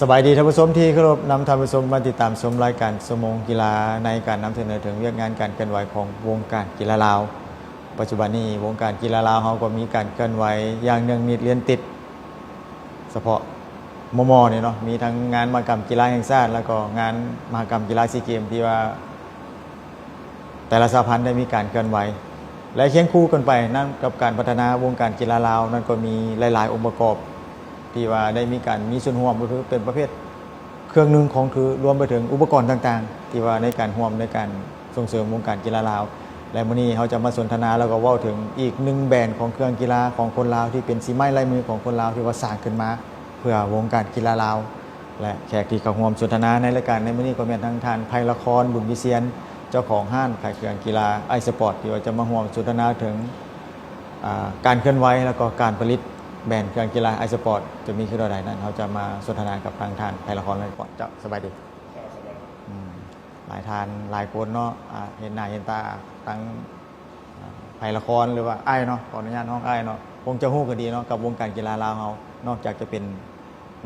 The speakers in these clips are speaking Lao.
ສະບາຍດີທ່ານຜູ້ຊົມທີ່ເຄົາລົບ, ນຳທ່ານຜູ້ຊົມມາຕິດຕາມຊົມລາຍການຊົ່ວໂມງກິລາ ໃນການນຳສະເໜີເຖິງວຽກງານການເຄື່ອນໄຫວຂອງວົງການກິລາລາວ. ປັດຈຸບັນນີ້ວົງການກິລາລາວເຮົາກໍມີການເຄື່ອນໄຫວຢ່າງເນື່ອງນິດລຽນຕິດ ສະເພາະມໍ່ໆນີ້ເນາະ ມີທັງງານມະຫະກຳກິລາແຫ່ງຊາດ ແລ້ວກໍງານມະຫະກຳກິລາຊີເກມ ທີ່ວ່າ ແຕ່ລະສະຫະພັນໄດ້ມີການເຄື່ອນໄຫວ ແລະ ຄຽງຄູ່ກັນໄປນັ້ນກັບການພັດທະນາວົງການກິລາລາວນັ້ນ ກໍມີຫຼາຍໆອົງປະກອບທີ່ວ່າໄດ້ມີການມີສ່ວນຮ່ວມ ກໍຄືເປັນປະເພດເຄື່ອງໜຶ່ງຂອງຖື ລວມໄປເຖິງອຸປະກອນຕ່າງໆ ທີ່ວ່າໃນການຮ່ວມໃນການສົ່ງເສີມວົງການກິລາລາວ. ແລະ ມື້ນີ້ເຮົາຈະມາສົນທະນາ ແລ້ວກໍເວົ້າເຖິງອີກໜຶ່ງແບຣນຂອງເຄື່ອງກິລາຂອງຄົນລາວ ທີ່ເປັນສີໄມ້ລາຍມືຂອງຄົນລາວ ທີ່ວ່າສ້າງຂຶ້ນມາເພື່ອວົງການກິລາລາວ. ແລະ ແຂກທີ່ເຂົ້າຮ່ວມສົນທະນາໃນລາຍການໃນມື້ນີ້ກໍແມ່ນທັງທ່ານ ໄພລະຄອນ ບຸນວິຊຽນ ເຈົ້າຂອງຮ້ານຂາຍເຄື່ອງກິລາໄອສະປອດ ທີ່ວ່າຈະມາຮ່ວມສົນທະນາເຖິງ ອາ ການເຄື່ອນໄຫວ ແລ້ວກໍການຜະລິດແບຣນເຄື່ອງກິລາໄອສະປອດ ຈະມີຄືແນວໃດນັ້ນ ເຮົາຈະມາສົນທະນາກັບທາງທ່ານ ໄພລະຄອນ ເລີຍກ່ອນ. ເຈົ້າ ສະບາຍດີ. ເຈົ້າ ສະບາຍດີ. ອືມ ຫຼາຍທ່ານຫຼາຍຄົນເນາະ ອາ ເຫັນໜ້າເຫັນຕາທັງ ອາ ໄພລະຄອນ ຫຼືວ່າອ້າຍເນາະ ຂໍອະນຸຍາດຮ້ອງອ້າຍເນາະ ຄົງຈະຮູ້ກັນດີເນາະ ກັບວົງການກິລາລາວເຮົາ ນອກຈາກຈະເປັນ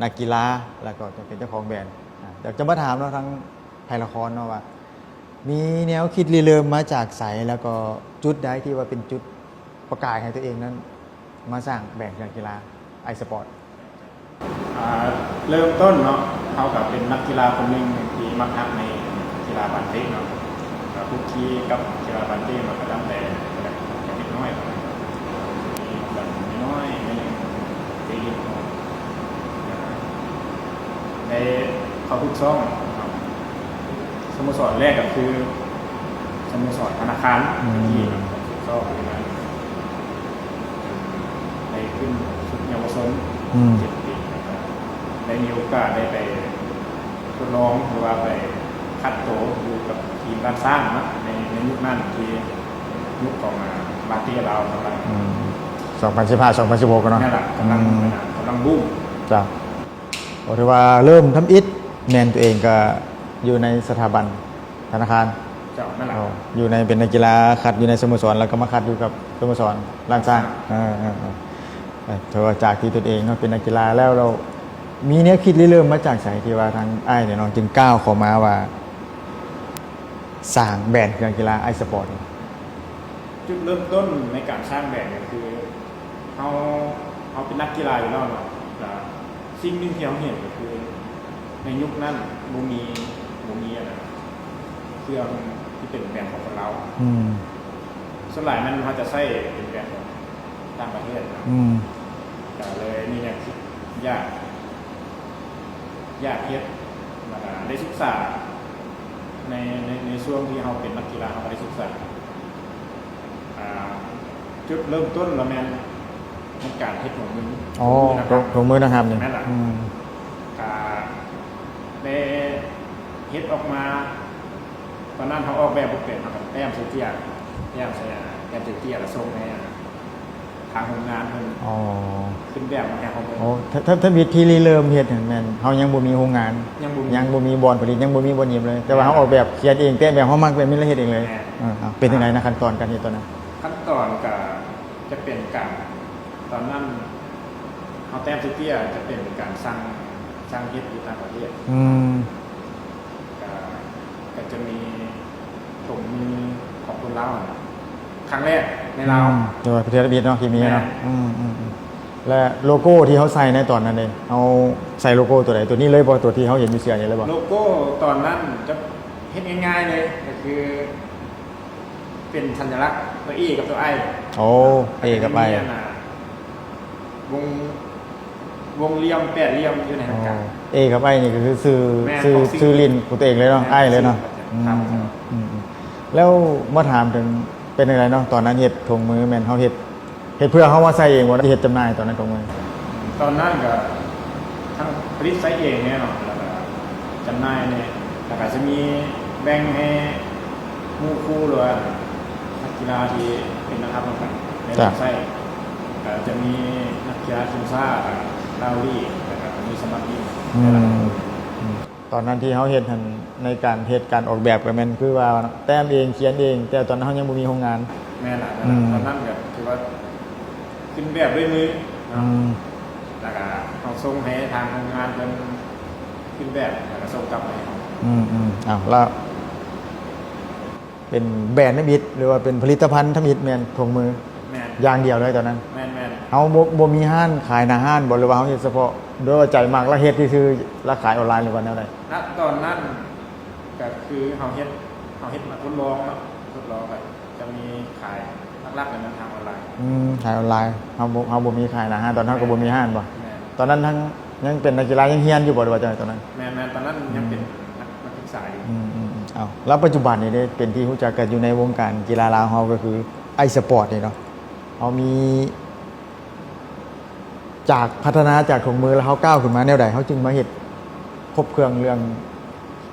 ນັກກິລາ ແລ້ວກໍຈະເປັນເຈົ້າຂອງແບຣນ. ອາ ຢາກຈະມາຖາມເນາະ ທາງໄພລະຄອນເນາະວ່າ ມີແນວຄິດລິເລີ່ມມາຈາກໃສ ແລ້ວກໍຈຸດໃດທີ່ວ່າເປັນຈຸດປະກາຍໃຫ້ຕົວເອງນັ້ນມາສ້າງແບຣນເຄື່ອງກິລາໄອສະປອດ? ອ່າ ເລີ່ມຕົ້ນເນາະ ເຮົາກໍເປັນນັກກິລາຄົນໜຶ່ງທີ່ມັກຮັກໃນກິລາບານເຕະເນາະ ກໍຄຸກຄີກັບກິລາບານເຕະມາຕັ້ງແຕ່ເດັກນ້ອຍ ມີແບບນ້ອຍໆ ໄດ້ເຂົ້າຝຶກຊ້ອມເນາະ. ສະໂມສອນແລກກໍຄືສະໂມສອນທະນາຄານ ອືມ ທີ່ເນາະ ຝຶກຊ້ອມຢູ່ນັ້ນ ໄດ້ຂຶ້ນຊຸດເຍົາວະຊົນ ອືມ ເຈັດປີ ແລ້ວກໍໄດ້ມີໂອກາດໄດ້ໄປທົດລອງ ຫຼືວ່າໄປຄັດໂຕຢູ່ກັບທີມລ້ານຊ້າງເນາະ ໃນ ໃນຍຸກນັ້ນທີ່ຍຸກຂອງ ອາ ບາເຕລາວກຳລັງ ອືມ ສອງພັນສິບຫ້າ ສອງພັນສິບຫົກເນາະ ນັ້ນລະ ກຳລັງ ອືມ ກຳລັງບູມ. ເຈົ້າ. ກໍຖືວ່າເລີ່ມທຳອິດແມ່ນຕົວເອງກໍຢູ່ໃນສະຖາບັນທະນາຄານ ເຈົ້າ ນັ້ນລະ ເອີ ຢູ່ໃນ ເປັນນັກກິລາ ຄັດຢູ່ໃນສະໂມສອນ ແລ້ວກໍມາຄັດຢູ່ກັບສະໂມສອນລ້ານຊ້າງ. ເອີ ເອີ ເອີ ເອີ ຖືວ່າຈາກທີ່ຕົນເອງເນາະ ເປັນນັກກິລາແລ້ວ ແລ້ວມີແນວຄິດລິເລີ່ມມາຈາກໃສ ທີ່ວ່າທາງອ້າຍນີ້ເນາະ ຈຶ່ງກ້າວເຂົ້າມາວ່າສ້າງແບຣນເຄື່ອງກິລາໄອສະປອດ? ຈຸດເລີ່ມຕົ້ນໃນການສ້າງແບຣນກໍຄື ເຮົາ ເຮົາເປັນນັກກິລາຢູ່ແລ້ວເນາະ ແລະ ສິ່ງໜຶ່ງທີ່ເຮົາເຫັນກໍຄື ໃນຍຸກນັ້ນບໍ່ມີ ບໍ່ມີອັນນັ້ນ ເຄື່ອງທີ່ເປັນແບຣນຂອງຄົນລາວ. ອືມ ສ່ວນຫຼາຍມັນ ເຮົາຈະໃຊ້ເປັນແບຣນຂອງຕ່າງປະເທດເນາະ. ອືມ ກໍເລີຍມີແນວຄິດຢາກ ຢາກເຮັດ ແລ້ວກໍໄດ້ສຶກສາໃນ ໃນ ໃນຊ່ວງທີ່ເຮົາເປັນນັກກິລາ ເຮົາກໍໄດ້ສຶກສາ ອ່າ ຈຸດເລີ່ມຕົ້ນລະແມ່ນ ໃນການເຮັດຖົງມື. ອໍ ຖົງມືນາງຮຳນີ້. ຖົງ ຖົງມືນາງຮຳນີ້. ແມ່ນລະ. ອືມ ກະໄດ້ເຮັດອອກມາ ຕອນນັ້ນເຮົາອອກແບບບໍ່ເປັນ ເຮົາກໍແຕ້ມໃສ່ເຈ້ຍ ແຕ້ມໃສ່ ແຕ້ມໃສ່ເຈ້ຍ ແລ້ວສົ່ງໃຫ້ ທາງໂຮງງານເພິ່ນ ອໍ ຂຶ້ນແບບມາໃຫ້ເຮົາເບິ່ງ. ໂອ້ ທ- ທ- ທຳອິດທີ່ລິເລີ່ມເຮັດຫັ້ນແມ່ນເຮົາຍັງບໍ່ມີໂຮງງານ ຍັງບໍ່ມີ ຍັງບໍ່ມີບ່ອນຜະລິດ ຍັງບໍ່ມີບ່ອນຫຍັງເລີຍ ແຕ່ວ່າເຮົາອອກແບບ ຂຽນເອງ ແຕ້ມແບບເຮົາມັກແບບນີ້ ແລ້ວເຮັດເອງເລີຍ. ແມ່ນ. ເອີ ເອົາ ເປັນຈັ່ງໃດນະ ຂັ້ນຕອນການເຮັດຕອນນັ້ນ? ຂັ້ນຕອນກະຈະເປັນການ ຕອນນັ້ນເຮົາແຕ້ມໃສ່ເຈ້ຍ ຈະເປັນການສັ່ງ ສັ່ງເຮັດຢູ່ຕ່າງປະເທດ. ອືມ ກະ ກະຈະມີຖົງມືຂອງຄົນລາວຫັ້ນ ຄັ້ງແລກໃນລາວ. ອືມ ແຕ່ວ່າປະເທດທຳອິດເນາະ ທີ່ມີເນາະ. ແມ່ນ. ອືມ ອືມ ອືມ ແລະ ໂລໂກ້ທີ່ເຮົາໃສ່ໃນຕອນນັ້ນເດ ເຮົາໃສ່ໂລໂກ້ຕົວໃດ? ຕົວນີ້ເລີຍບໍ່? ຕົວທີ່ເຮົາເຫັນຢູ່ເສື້ອນີ້ເລີຍບໍ່? ໂລໂກ້ຕອນນັ້ນຈະເຮັດງ່າຍໆເລີຍ ກໍຄື ເປັນສັນຍະລັກຕົວ A ກັບຕົວ I. ໂອ້ A ກັບ I ວົງ ວົງຫຼ່ຽມ ແປດຫຼ່ຽມຢູ່ໃນກາງ. ໂອ້ A ກັບ I ນີ້ກໍຄືຊື່ ແມ່ນ ຊື່ ຊື່ຫຼິ້ນຂອງຕົວເອງເລີຍເນາະ. ແມ່ນ I ເລີຍເນາະ. ຊື່ ອືມ ອືມ ອືມ ແລ້ວມາຖາມເຖິງ ເປັນຈັ່ງໃດເນາະ ຕອນນັ້ນເຮັດຖົງມື ແມ່ນເຮົາເຮັດ ເຮັດເພື່ອເຮົາມາໃສ່ເອງບໍ່ ຫຼືເຮັດຈຳໜ່າຍຕອນນັ້ນຂອງມັນ? ຕອນນັ້ນກໍທັງຜະລິດໃຊ້ເອງແດ່ເນາະ ແລ້ວກໍຈຳໜ່າຍແດ່ ແລ້ວກໍຈະມີແບ່ງໃຫ້ໝູ່ຄູ່ ຫຼືວ່ານັກກິລາທີ່ເປັນນັກຮັບນຳກັນໄດ້ ເຈົ້າ ໃຊ້ ກໍຈະມີນັກກິລາທີມຊາດ ລາວລີກ ແລ້ວກໍມີສະມັດລີກ. ອືມ ແຕ່ລະ ອືມ ຕອນນັ້ນທີ່ເຮົາເຮັດຫັ້ນ ໃນການເຮັດການອອກແບບກໍແມ່ນຄືວ່າແຕ້ມເອງ ຂຽນເອງ ແຕ່ຕອນນັ້ນເຮົາຍັງບໍ່ມີໂຮງງານ. ແມ່ນລະ ອືມ ຕອນນັ້ນກໍຖືວ່າຂຶ້ນແບບດ້ວຍມືເນາະ. ອືມ ແລ້ວກໍເຮົາສົ່ງໃຫ້ທາງໂຮງງານເພິ່ນ ຂຶ້ນແບບ ແລ້ວກໍສົ່ງກັບມາໃຫ້ເຮົາ. ອືມໆ ອ້າວ ລະເປັນແບຣນທຳອິດ ຫຼືວ່າເປັນຜະລິດຕະພັນທຳອິດແມ່ນຖົງມື ແມ່ນ ຢ່າງດຽວເລີຍຕອນນັ້ນ? ແມ່ນໆ. ເຮົາບໍ່ ບໍ່ມີຮ້ານຂາຍໜ້າຮ້ານບໍ່ ຫຼືວ່າເຮົາເຮັດສະເພາະດ້ວຍວ່າໃຈມັກ ລະເຮັດຊື່ໆ ລະຂາຍອອນລາຍ ຫຼືວ່າແນວໃດ? ນະຕອນນັ້ນກໍຄືເຮົາເຮັດ ເຮົາເຮັດມາທົດລອງເນາະ ທົດລອງ ກໍຈະມີຂາຍ ຫຼັກໆ ແມ່ນທາງອອນລາຍ. ອືມ ຂາຍອອນລາຍ ເຮົາບໍ່ ເຮົາບໍ່ມີຂາຍໜ້າຮ້ານ ຕອນນັ້ນເຮົາກໍບໍ່ມີຮ້ານບໍ່? ແມ່ນ. ຕອນນັ້ນທັງ ຍັງເປັນນັກກິລາ ຍັງຮຽນຢູ່ບໍ່ ຫຼືວ່າຈັ່ງໃດຕອນນັ້ນ? ແມ່ນໆ ຕອນນັ້ນຍັງເປັນ ອືມ ນັກ ນັກສຶກສາຢູ່. ອືມໆໆ ເອົາ ແລ້ວປັດຈຸບັນນີ້ເດ້ ເປັນທີ່ຮູ້ຈັກກັນຢູ່ໃນວົງການກິລາລາວເຮົາ ກໍຄືອ້າຍສະປອດນີ້ເນາະ ເຮົາມີ ຈາກພັດທະນາຈາກຖົງມື ແລ້ວເຮົາກ້າວຂຶ້ນມາແນວໃດ ເຮົາຈຶ່ງມາເຮັດຄົບເຄື່ອງເລື່ອງ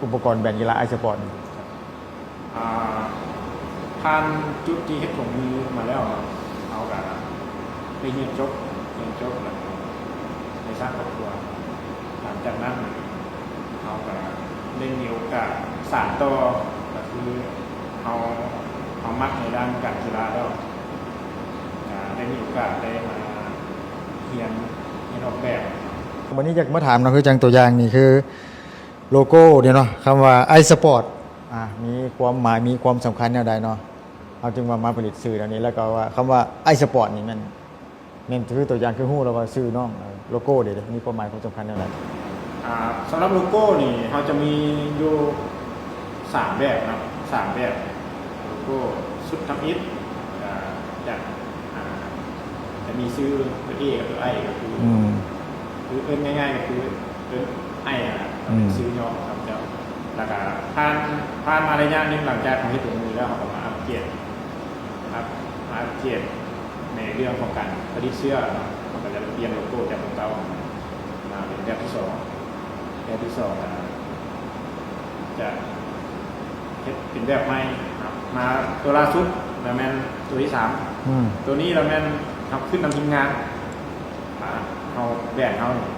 ອຸປະກອນແບຣນກິລາອ້າຍສະປອດນີ້? ອ່າ ຜ່ານຈຸດທີ່ເຮັດຖົງມືມາແລ້ວເນາະ ເຮົາກະໄດ້ຮຽນຈົບ ຮຽນຈົບແລ້ວໄດ້ສ້າງຄອບຄົວ. ຫຼັງຈາກນັ້ນເຮົາກະໄດ້ມີໂອກາດສານຕໍ່ ກະຄືເຮົາ ເຮົາມັກໃນດ້ານການກິລາແລ້ວ ກະໄດ້ມີໂອກາດໄດ້ມາຮຽນ ຮຽນອອກແບບ. ບັດນີ້ຢາກມາຖາມເນາະ ຄືຈັ່ງຕົວຢ່າງນີ້ ຄືໂລໂກ້ນີ້ເນາະ ຄຳວ່າອ້າຍສະປອດ ອ່າ ມີຄວາມໝາຍ ມີຄວາມສຳຄັນແນວໃດເນາະ ເຮົາຈຶ່ງວ່າມາຜະລິດຊື່ແນວນີ້ ແລ້ວກໍວ່າຄຳວ່າອ້າຍສະປອດນີ້ແມ່ນ ແມ່ນຄືຕົວຢ່າງ ຄືຮູ້ແລ້ວວ່າຊື່ນ້ອງ ໂລໂກ້ເດ ມີຄວາມໝາຍຄວາມສຳຄັນແນວໃດ? ອ່າ ສຳລັບໂລໂກ້ນີ້ ເຮົາຈະມີຢູ່ສາມແບບເນາະ ສາມແບບ. ໂລໂກ້ຊຸດທຳອິດ ອ່າ ຈະ ອ່າ ຈະມີຊື່ຕົວ A ກັບຕົວ I ກໍຄື ອືມ ຄືເອີ້ນງ່າຍໆ ກໍຄືເອີ້ນ I ຫັ້ນນະ ອືມ ເປັນຊື່ຫຍໍ້ຂອງເຈົ້າ. ແລ້ວກະຜ່ານ ຜ່ານມາໄລຍະໜຶ່ງ ຫຼັງຈາກເຮົາເຮັດຖົງມືແລ້ວ ເຮົາກໍມາອັບເກຣດ ມາອັບ ມາອັບເກຣດໃນເລື່ອງຂອງການຜະລິດເສື້ອເນາະ ເຮົາກໍຈະປ່ຽນໂລໂກ້ຈາກໂຕເກົ່າມາເປັນແບບທີສອງ. ແບບທີສອງ ອ່າ ຈະເຮັດເປັນແບບໃໝ່ເນາະ ມາໂຕລ່າສຸດລະແມ່ນໂຕທີສາມ. ອືມ ໂຕນີ້ລະແມ່ນເຮົາຂຶ້ນນຳທີມງານ ອ່າ ເຮົາ ແບຣນເຮົານີ້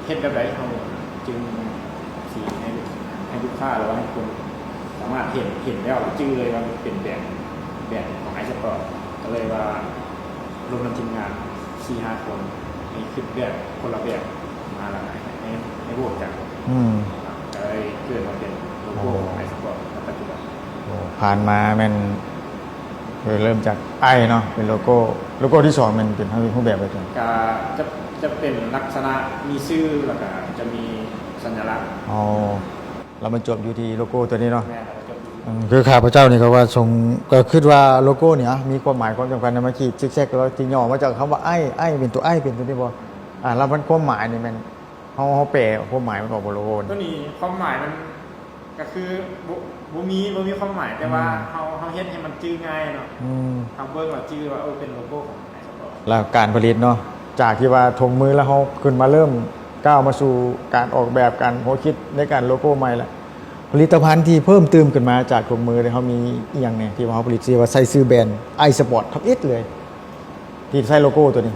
ເຮັດແບບໃດເຮົາຈຶ່ງຊິໃຫ້ ໃຫ້ລູກຄ້າ ຫຼືວ່າໃຫ້ຄົນສາມາດເຫັນ ເຫັນແລ້ວຈື່ເລີຍວ່າເປັນແບຣນ ແບຣນຂອງອ້າຍສະປອດ. ກໍເລີຍວ່າລົມນຳທີມງານສີ່ຫ້າຄົນ ໃຫ້ຄິດແບບຄົນລະແບບມາ ແລ້ວໃຫ້ ໃຫ້ ໃຫ້ໂຫວດກັນ. ອືມ ກໍເລີຍເກີດມາເປັນໂລໂກ້ຂອງອ້າຍສະປອດໃນປັດຈຸບັນ. ໂອ້ ຜ່ານມາແມ່ນ ຄືເລີ່ມຈາກອ້າຍເນາະ ເປັນໂລໂກ້ ໂລໂກ້ທີສອງແມ່ນເປັນຮູບແບບໃດ? ກະຈະ ຈະເປັນລັກສະນະມີຊື່ ແລ້ວກະຈະມີສັນຍະລັກ. ອໍ ແລ້ວມັນຈົບຢູ່ທີ່ໂລໂກ້ຕົວນີ້ເນາະ. ແມ່ນ ແລ້ວຈົບຢູ່ທີ່ ອືມ ຄືຂ້າພະເຈົ້ານີ້ກໍວ່າຊົງ ກໍຄິດວ່າໂລໂກ້ນີ້ ອະ ມີຄວາມໝາຍຄວາມສຳຄັນນຳ ມາຂີດຊິກແຊັກ ແລ້ວທີ່ຫຍໍ້ມາຈາກຄຳວ່າອ້າຍ ອ້າຍເປັນຕົວ I ເປັນຕົວນີ້ບໍ່? ອາ ແລ້ວມັນຄວາມໝາຍນີ້ແມ່ນ ເຮົາ ເຮົາແປຄວາມໝາຍມັນອອກບໍ່ ໂລໂກ້ນີ້? ຕົວນີ້ຄວາມໝາຍມັນ ກໍຄືບໍ່ ບໍ່ມີ ບໍ່ມີຄວາມໝາຍ ແຕ່ວ່າ ອືມ ເຮົາ ເຮົາເຮັດໃຫ້ມັນຈື່ງ່າຍເນາະ. ອືມ ເຮົາເບິ່ງແລ້ວຈື່ວ່າ ເອີ ເປັນໂລໂກ້ຂອງອ້າຍສະປອດ. ແລ້ວການຜະລິດເນາະ ຈາກທີ່ວ່າຖົງມື ແລ້ວເຮົາຂຶ້ນມາເລີ່ມກ້າວມາສູ່ການອອກແບບ ການຫົວຄິດໃນການໂລໂກ້ໃໝ່ລະ ຜະລິດຕະພັນທີ່ເພີ່ມຕື່ມຂຶ້ນມາຈາກຖົງມື ເຮົາມີອີ່ຫຍັງແດ່ ທີ່ວ່າເຮົາຜະລິດ ທີ່ວ່າໃສ່ຊື່ແບຣນອ້າຍສະປອດທຳອິດເລີຍ ທີ່ໃສ່ໂລໂກ້ຕົວນີ້?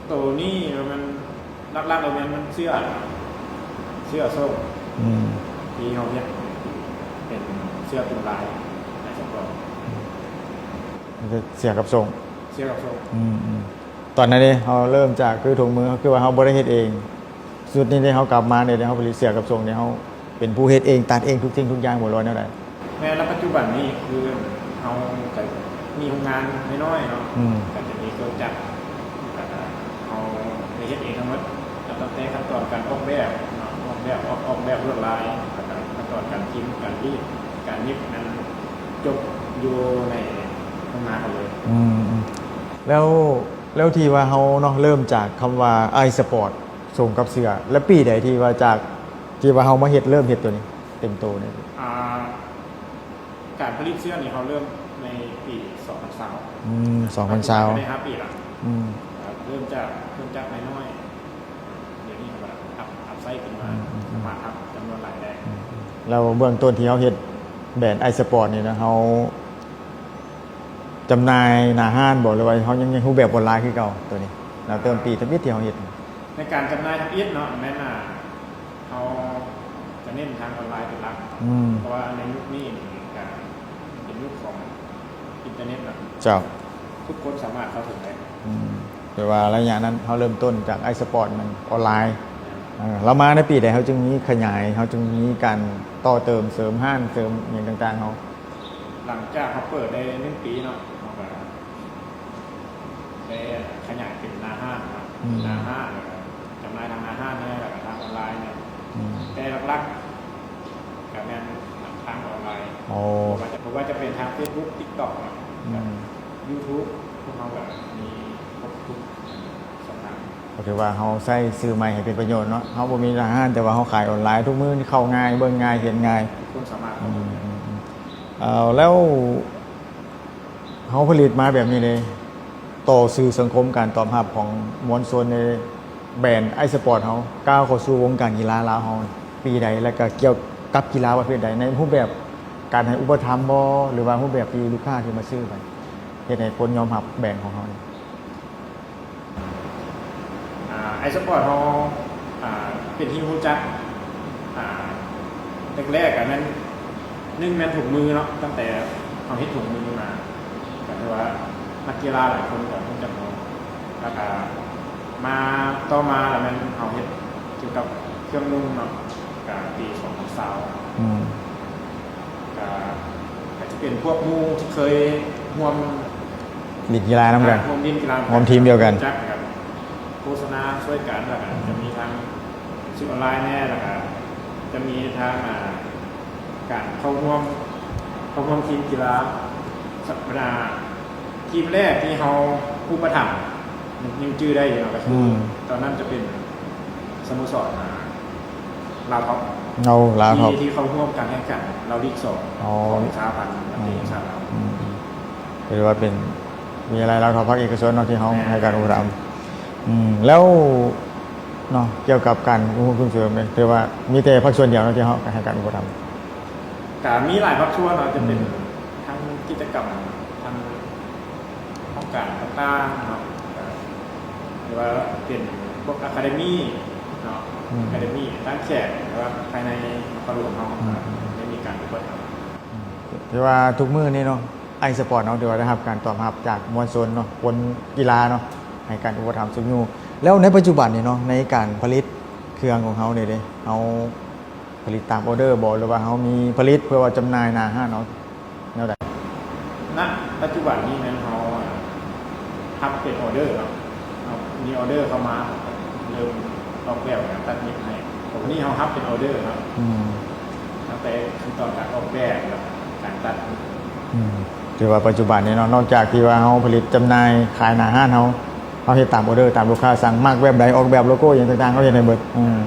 ໂຕນີ້ແມ່ນ ຫຼັກໆ ແລ້ວແມ່ນ ແມ່ນເສື້ອ ເສື້ອໂສ້ງ ອືມ ທີ່ເຮົາເຮັດເປັນເສື້ອຕຸງລາຍ ໃນສະປອດ ເສື້ອກັບໂສ້ງ ເສື້ອກັບໂສ້ງ. ອືມໆ ຕອນນັ້ນເດ້ ເຮົາເລີ່ມຈາກ ຄືຖົງມື ຄືວ່າເຮົາບໍ່ໄດ້ເຮັດເອງ ຊຸດນີ້ເດ້ ເຮົາກັບມາເດ້ ເຮົາຜະລິດເສື້ອກັບໂສ້ງເດ້ ເຮົາ ເປັນຜູ້ເຮັດເອງ ຕັດເອງທຸກສິ່ງທຸກຢ່າງບໍ່ ຫຼືວ່າແນວໃດ? ແມ່ນລະ ປັດຈຸບັນນີ້ຄືເຮົາກະມີໂຮງງານນ້ອຍໆເນາະ ອືມ ກະຈະມີເຄື່ອງຈັກ ແລ້ວກະເຮົາໄດ້ເຮັດເອງທັງໝົດ ນັບຕັ້ງແຕ່ຂັ້ນຕອນການອອກແບບເນາະ ອອກແບບ ອອກ ອອກແບບລວດລາຍ ແລ້ວກະຂັ້ນຕອນການພິມ ການລີດ ການຫຍິບ ນັ້ນຈົບຢູ່ໃນໂຮງງານເຮົາເລີຍ. ອືມ ແລ້ວ ແລ້ວທີ່ວ່າເຮົາເນາະ ເລີ່ມຈາກຄຳວ່າອ້າຍສະປອດ ໂສ້ງກັບເສື້ອ ແລະ ປີໃດທີ່ວ່າຈາກ ທີ່ວ່າເຮົາມາເຮັດ ເລີ່ມເຮັດຕົວນີ້ເຕັມໂຕນີ້? ອ່າ ການຜະລິດເສື້ອນີ້ເຮົາເລີ່ມໃນປີສອງພັນຊາວ. ອືມ ສອງພັນຊາວ ປັດຈຸບັນໄດ້ຫ້າປີລະ. ອືມ ເລີ່ມຈາກ ເລີ່ມຈາກນ້ອຍໆ ດຽວນີ້ເຮົາກໍຮັບ ຮັບໃຊ້ຂຶ້ນມາ ອືມ ສາມາດຮັບຈຳນວນຫຼາຍໄດ້. ອືມ ແລ້ວເບື້ອງຕົ້ນທີ່ເຮົາເຮັດແບຣນອ້າຍສະປອດນີ້ນະ ເຮົາ ຈຳໜ່າຍໜ້າຮ້ານບໍ່ ຫຼືວ່າເຮົາຍັງ ຍັງຮູບແບບອອນລາຍຄືເກົ່າໂຕນີ້? ແລ້ວແຕ່ປີທຳອິດທີ່ເຮົາເຮັດ ໃນການຈຳໜ່າຍທຳອິດເນາະ ແມ່ນ ອ່າ ເຮົາຈະເນັ້ນທາງອອນລາຍເປັນຫຼັກ ອືມ ເພາະວ່າໃນຍຸກນີ້ກະເປັນຍຸກຂອງອິນເຕີເນັດເນາະ ເຈົ້າ ທຸກຄົນສາມາດເຂົ້າເຖິງໄດ້. ອືມ ແປວ່າໄລຍະນັ້ນເຮົາເລີ່ມຕົ້ນຈາກອ້າຍສະປອດ ແມ່ນອອນລາຍ. ເອີ ແລ້ວມາໃນປີໃດເຮົາຈຶ່ງມີຂະຫຍາຍ ເຮົາຈຶ່ງມີການຕໍ່ເຕີມເສີມຮ້ານເສີມຫຍັງຕ່າງໆເຮົາ? ຫຼັງຈາກເຮົາເປີດໄດ້ໜຶ່ງປີເນາະ ເຮົາກໍໄດ້ຂະຫຍາຍເປັນໜ້າຮ້ານເນາະ ອືມ ໜ້າຮ້ານ ແລ້ວກໍຈຳໜ່າຍທາງໜ້າຮ້ານແດ່ ແລ້ວກໍທາງອອນລາຍແດ່ ອືມ ແຕ່ຫຼັກໆ ກໍແມ່ນທາງອອນລາຍ ໂອ້ ບໍ່ວ່າຈະ ບໍ່ວ່າຈະເປັນທາງເຟສບຸກ ຕິກຕັອກເນາະ ອືມ ຢູທູບ ພວກເຮົາກໍມີຄົບທຸກຊ່ອງທາງ ກໍຖືວ່າເຮົາໃຊ້ສື່ໃໝ່ໃຫ້ເປັນປະໂຫຍດເນາະ ເຮົາບໍ່ມີໜ້າຮ້ານ ແຕ່ວ່າເຮົາຂາຍອອນລາຍ ທຸກມື້ນີ້ເຂົ້າງ່າຍ ເບິ່ງງ່າຍ ເຫັນງ່າຍ ຄົນສາມາດ ອືມ ເຂົ້າເບິ່ງໄດ້ ອືມ ເອີ ແລ້ວ ເຮົາຜະລິດມາແບບນີ້ເດ້ ຕໍ່ສື່ສັງຄົມ ການຕອບຮັບຂອງມວນຊົນໃນແບຣນໄອສະປອດເຮົາ ກ້າວເຂົ້າສູ່ວົງການກິລາລາວເຮົາປີໃດ ແລ້ວກະກ່ຽວກັບກິລາປະເພດໃດ ໃນຮູບແບບການໃຫ້ອຸປະຖຳບໍ ຫຼືວ່າຮູບແບບທີ່ລູກຄ້າທີ່ມາຊື້ໄປ ເຮັດໃຫ້ຄົນຍອມຮັບແບຣນຂອງເຮົານີ້? ອາ ໄອສະປອດເຮົາ ອາ ເປັນທີ່ຮູ້ຈັກ ອາ ແລກໆ ກໍແມ່ນ ໜຶ່ງແມ່ນຖົງມືເນາະ ຕັ້ງແຕ່ເຮົາເຮັດຖົງມືມາ ກໍຖືວ່ານັກກິລາຫຼາຍຄົນກໍຮູ້ຈັກເຮົາ ແລ້ວກໍມາ ຕໍ່ມາລະແມ່ນເຮົາເຮັດກ່ຽວກັບເຄື່ອງນຸ່ງເນາະ ກໍປີສອງພັນຊາວ ອືມ ກໍ ກໍຈະເປັນພວກໝູ່ທີ່ເຄີຍຮ່ວມຫຼິ້ນກິລານຳກັນ ອາ ຮ່ວມຫຼິ້ນກິລາ ຮ່ວມທີມດຽວກັນ ຮູ້ຈັກກັນ ໂຄສະນາຊ່ວຍກັນ ແລ້ວກໍຈະມີທາງສື່ອອນລາຍແດ່ ແລ້ວກໍຈະມີທາງ ອາ ການເຂົ້າຮ່ວມ ເຂົ້າຮ່ວມທີມກິລາ ສະ ບັນດາທີມແລກທີ່ເຮົາອຸປະຖຳ ຍັງຈື່ໄດ້ຢູ່ເນາະ ກໍຄື ອືມ ຕອນນັ້ນຈະເປັນສະໂມສອນ ອາ ລາວທັອບ ເອົາ ລາວທັອບ ທີ່ ທີ່ເຂົ້າຮ່ວມການແຂ່ງຂັນລາວລີກສອງ ອໍ ຂອງສະຫະພັນນັກເຕະແຫ່ງຊາດລາວ ອືມ ກໍຖືວ່າເປັນວິທະຍາໄລລາວທັອບພາກເອກະຊົນເນາະ ທີ່ເຮົາ ແມ່ນ ໃຫ້ການອຸປະຖຳ ອືມ ແລ້ວເນາະ ກ່ຽວກັບການອຸປະຖຳສົ່ງເສີມ ຖືວ່າມີແຕ່ພາກສ່ວນດຽວເນາະ ທີ່ເຮົາໃຫ້ການອຸປະຖຳ ກະມີຫຼາຍພາກສ່ວນເນາະ ຈະເປັນ ອືມ ທັງກິດຈະກຳ ທັງ ຫ້ອງການຕ່າງໆເນາະ ກໍຖືວ່າເປັນພວກອາຄາເດມີເນາະ ອືມ ອາຄາເດມີຕ່າງແຂກ ຫຼືວ່າພາຍໃນນະຄອນຫຼວງເຮົາ ອືມ ໄດ້ມີການອຸປະຖຳ ອືມ ຖືວ່າທຸກມື້ນີ້ເນາະ ໄອສະປອດເຮົາຖືວ່າໄດ້ຮັບການຕອບຮັບຈາກມວນຊົນເນາະ ຄົນກິລາເນາະ ໃຫ້ການອຸປະຖຳຊຸກຍູ້ ແລ້ວໃນປັດຈຸບັນນີ້ເນາະ ໃນການຜະລິດເຄື່ອງຂອງເຮົານີ້ເດ້ ເຮົາ ຜະລິດຕາມອໍເດີບໍ ຫຼືວ່າເຮົາມີຜະລິດເພື່ອວ່າຈຳໜ່າຍໜ້າຮ້ານເຮົາແນວໃດ? ນະປັດຈຸບັນນີ້ແມ່ນເຮົາຮັບເປັນອໍເດີເນາະ ເຮົາມີອໍເດີເຂົ້າມາ ເຮົາກໍເລີ່ມອອກແບບການຕັດຫຍິບໃຫ້ ໂຕນີ້ເຮົາຮັບເປັນອໍເດີເນາະ ອືມ ຕັ້ງແຕ່ຂັ້ນຕອນການອອກແບບ ແລ້ວການຕັດ ອືມ ຖືວ່າປັດຈຸບັນນີ້ເນາະ ນອກຈາກທີ່ວ່າເຮົາຜະລິດຈຳໜ່າຍຂາຍໜ້າຮ້ານເຮົາ ເຮົາເຮັດຕາມອໍເດີ ຕາມລູກຄ້າສັ່ງ ມັກແບບໃດ ອອກແບບໂລໂກ້ຫຍັງຕ່າງໆ ເຮົາເຮັດໃຫ້ເບິດ ອືມ